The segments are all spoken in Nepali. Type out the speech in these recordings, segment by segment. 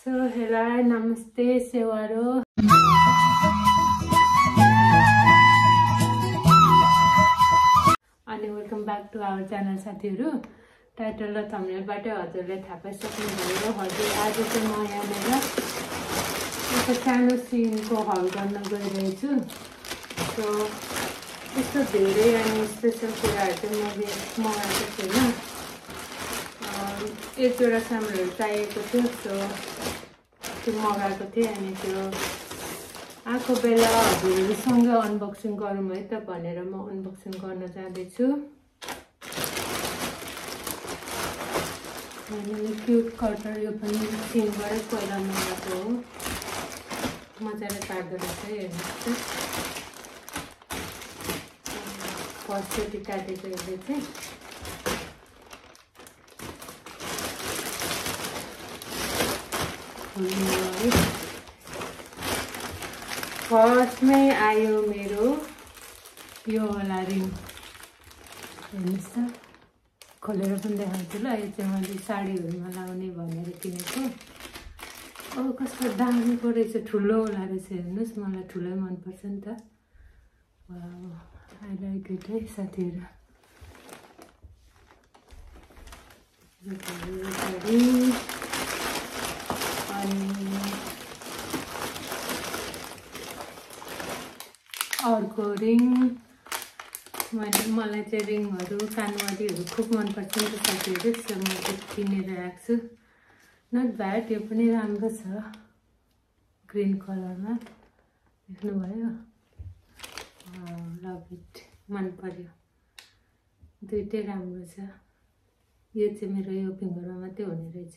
So hello, namaste, sewaro. And welcome back to our channel साथीहरु. टाइटल र थम्बनेल बाट हजुरले थाहा पाइसक्नुभयो. हजुर आज चाहिँ म यहाँनेर एउटा सानो सिनको हल गर्न गइरहेछु. सो यस्तो धेरै अनि स्पेशल कुराहरु चाहिँ मैले मगाएको छैन. एक जोडा सामानहरु चाहिएको थियो. सो त्यो मगाएको थिएँ अनि त्यो आको बेला हजुरहरुसँग अनबक्सिङ गरौँ है त भनेर म अनबक्सिङ गर्न जाँदैछु. अनि क्यूट कटर यो पनि सिनबाटै पहिला मगाएको हो. मजाले काट्दो रहेछ हेर्नुहोस्. फर्स्टचोटि काटेको यसले चाहिँ फर्स्टमै आयो मेरो यो वाला रिङ. हेर्नुहोस् त खोलेर पनि देखाउँछु ल. यो चाहिँ मैले साडीहरुमा लाउने भनेर किनेको. अब कस्तो दामी पो रहेछ. ठुलो होला रहेछ. हेर्नुहोस् मलाई ठुलै मनपर्छ नि त. वाउ आई लाइक इट है साथीहरु. अर्को रिङ. मलाई चाहिँ रिङहरु कानवालीहरु खुब मनपर्छ नि त साथीहरु. सो म चाहिँ किनेर राख्छु. Not bad. यो पनि राम्रो छ. ग्रीन कलरमा देख्नुभयो. Love it. मन पर्यो. दुईटै राम्रो छ. यो चाहिँ मेरो यो फिंगरमा मात्रै हुने रहेछ.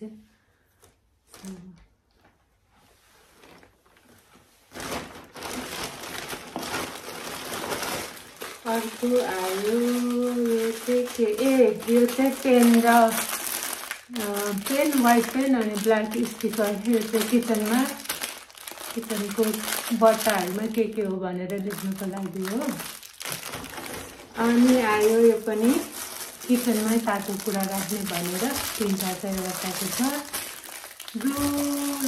अर्को आयो यो चाहिँ के यो चाहिँ पेन र पेन व्हाइट पेन अनि ब्ल्याक स्टिकर. यो चाहिँ किचनको बट्टाहरुमा के हो भनेर लेख्नको लागि हो. अनि आयो यो पनि किचनमै तातो कुरा राख्ने भनेर 3-4 वटाको छ. ब्लू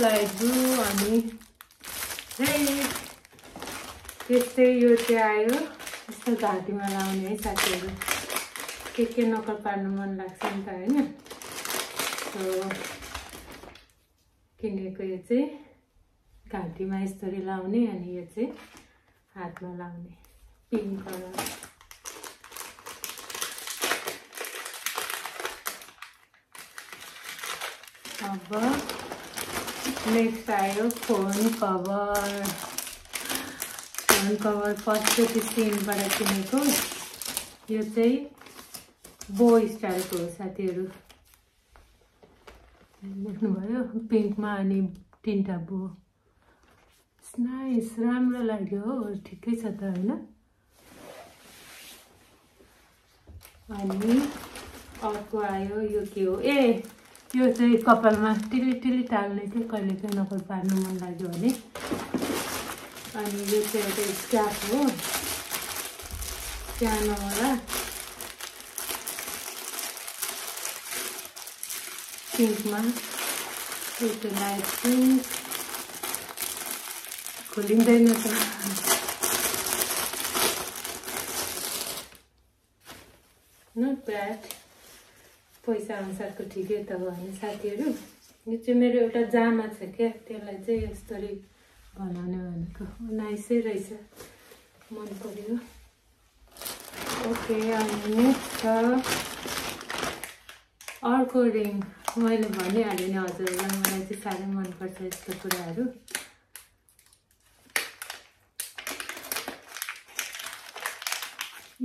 लाइट ब्लू अनि रेड. त्यस्तै यो चाहिँ आयो यस्तो घाँटीमा लाउने है साथीहरु. के नकल पार्नु मन लाग्छ नि त हैन. सो किनेको यो चाहिँ घाँटीमा यसरी लाउने अनि यो चाहिँ हातमा लाउने. Pink colour. अब नेक्स्ट आयो फोन कभर. फोन कभर फर्स्टचोटि सिनबाट किनेको. यो चाहिँ बो स्टाइलको हो साथीहरु. देख्नुभयो पिङ्कमा अनि 3टा बो. नाइस. राम्रो लाग्यो हो. ठिकै छ त हैन. अनि अर्को आयो यो के हो. यो चाहिँ कपालमा टिली टाल्ने चाहिँ कहिलेकाहीँ नकल पार्नु मन लाग्यो भने. अनि यो चाहिँ एउटा स्क्याप हो. सानो होला पिङ्कमा. यो चाहिँ लाइट पिङ्क. खोलिँदैन त. Not bad. पैसा अनुसारको ठिकै त हो नि साथीहरु. यो चाहिँ मेरो एउटा जामा छ क्या. त्यसलाई चाहिँ यसरी बनाउने भनेको. नाइसै रहेछ. मन पर्यो. ओके. अनि नेक्स्ट अर्को रिङ. मैले भनिहालेँ नि हजुरलाई मलाई चाहिँ साह्रै मनपर्छ यस्तो कुराहरु.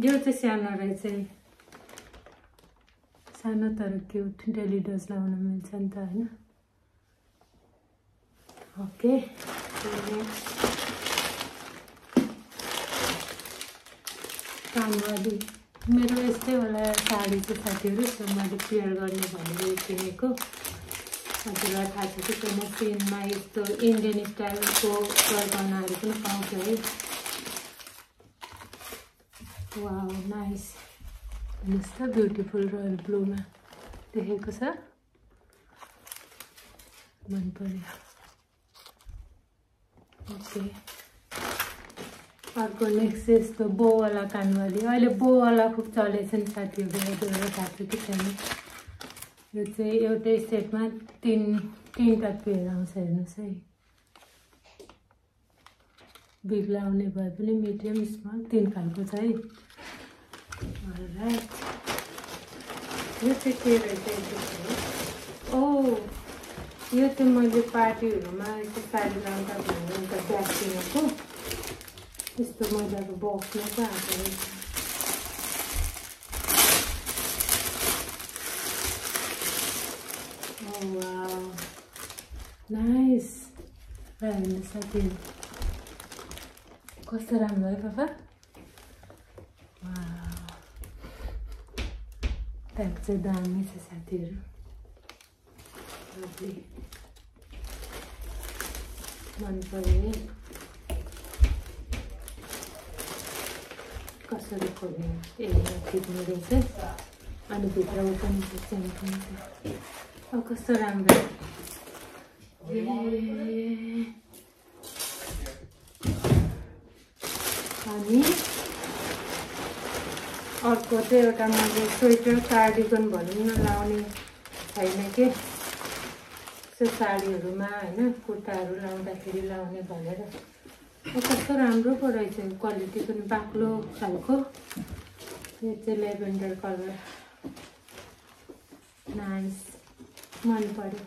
यो चाहिँ सानो रहेछ. सानो तर क्यूट. डेली डोज लाउन मिल्छ नि त हैन. ओके. कानवाली मेरो यस्तै होला साडी चाहिँ साथीहरु. सो मैले क्लियर गर्ने भनेर किनेको. हजुरलाई थाहा छ कि छैन सिनमा यस्तो इन्डियन स्टाइलको गहनाहरु पनि पाउँछ है. Wow nice. हेर्नुहोस् त ब्युटिफुल रोयल ब्लूमा देखेको छ. मन पर्यो। ओके, अर्को नेक्स्ट यस्तो बोवाला कानवाली। अहिले बोवाला खुब चलेछ नि साथीहरू, थाहा छ कि छैन। यो चाहिँ एउटै सेटमा तीनटा पेयर आउँछ। हेर्नुहोस् है, बिग लाउने भए पनि मिडियम स्मल 3 खालको छ है। अलराइट, यो चाहिँ के रहेछ? यो चाहिँ मैले पार्टीहरूमा यस्तो साडी लाउँदा भन्ने एउटा ब्याग किनेको। यस्तो मजाको बक्समा पो आएको रहेछ। Wow, nice. हेर्नु साथीहरू कस्तो राम्रो है पापा। ट्याग चाहिँ दामी छ साथीहरू, मन पर्यो। कसरी खोल्ने खिच्ने रहेछ अनि भित्र पनि सेम छ। अब कस्तो राम्रो। अनि अर्को चाहिँ एउटा मैले स्वेटर कार्डिगन भनौँ न लाउने छैन के, साडीहरूमा होइन कुर्ताहरू लाउँदाखेरि लाउने भनेर। कस्तो राम्रो पो रहेछ, क्वालिटी पनि बाक्लो खालको। यो चाहिँ लेभेन्डर कलर, नाइस, मन पर्यो।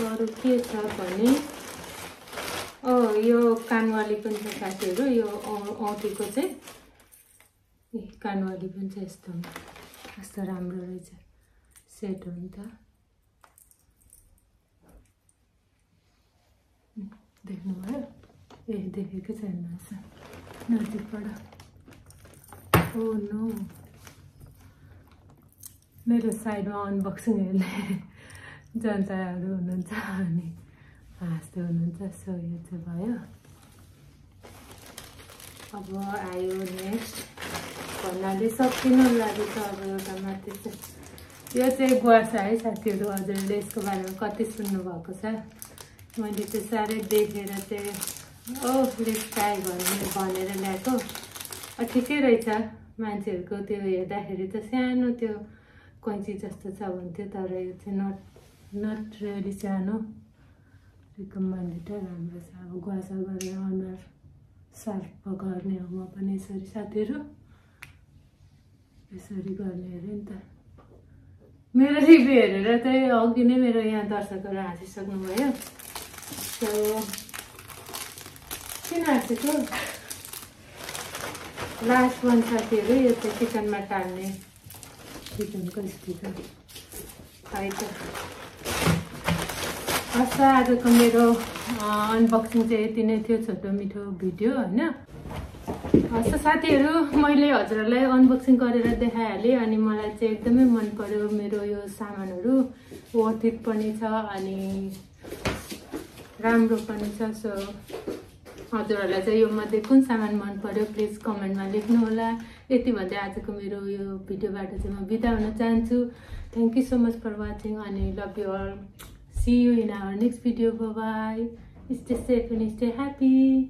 अरू के छ भने यो कानवाली पनि छ साथीहरू। यो औँठीको चाहिँ कानवाली पनि छ यस्तोमा। कस्तो राम्रो रहेछ, सेट हो नि त। देख्नुभयो? देखेको छैन नजिकबाट। ओ नो, मेरो साइडमा अनबक्सिङ हेर्ने जनताहरू हुनुहुन्छ अनि हाँस्दै हुनुहुन्छ। सो यो चाहिँ भयो। अब आयो नेक्स्ट, भन्नाले सकिन लाग्यो त। अब एउटा माथि चाहिँ यो चाहिँ गुवासा है साथीहरू। हजुरहरूले यसको बारेमा कति सुन्नुभएको छ। मैले चाहिँ साह्रै देखेर चाहिँ लेट्स ट्राई भनेर ल्याएको। ठिकै रहेछ, मान्छेहरूको त्यो हेर्दाखेरि त सानो त्यो कैँची जस्तो छ भन्थ्यो, तर यो चाहिँ नट रियली सानो। रिकमेन्डेड, राम्रो छ। अब गुवासा गरेर अनुहार सर्फ गर्ने हो म पनि यसरी साथीहरू, यसरी गर्ने अरे नि त। मेरो रिभ्यू हेरेर चाहिँ अघि नै मेरो यहाँ दर्शकहरू हाँसिसक्नु भयो। सो किन हाँसेको? लास्ट वान साथीहरू, यो चाहिँ किचनमा टाल्ने किचनको स्टिकर है त। हस्, आजको मेरो अनबक्सिङ चाहिँ यति नै थियो, छोटो मिठो भिडियो होइन। हस् साथीहरू, मैले हजुरहरूलाई अनबक्सिङ गरेर देखाइहालेँ अनि मलाई चाहिँ एकदमै मन पर्यो। मेरो यो सामानहरू वर्थ इट पनि छ अनि राम्रो पनि छ। सो हजुरहरूलाई चाहिँ यो मध्ये कुन सामान मन पर्यो प्लिज कमेन्टमा लेख्नु होला। यति भन्दै आजको मेरो यो भिडियोबाट चाहिँ म बिदा हुन चाहन्छु। Thank you so much for watching अनि love you all. See you in our next video. Bye bye. Stay safe and stay happy.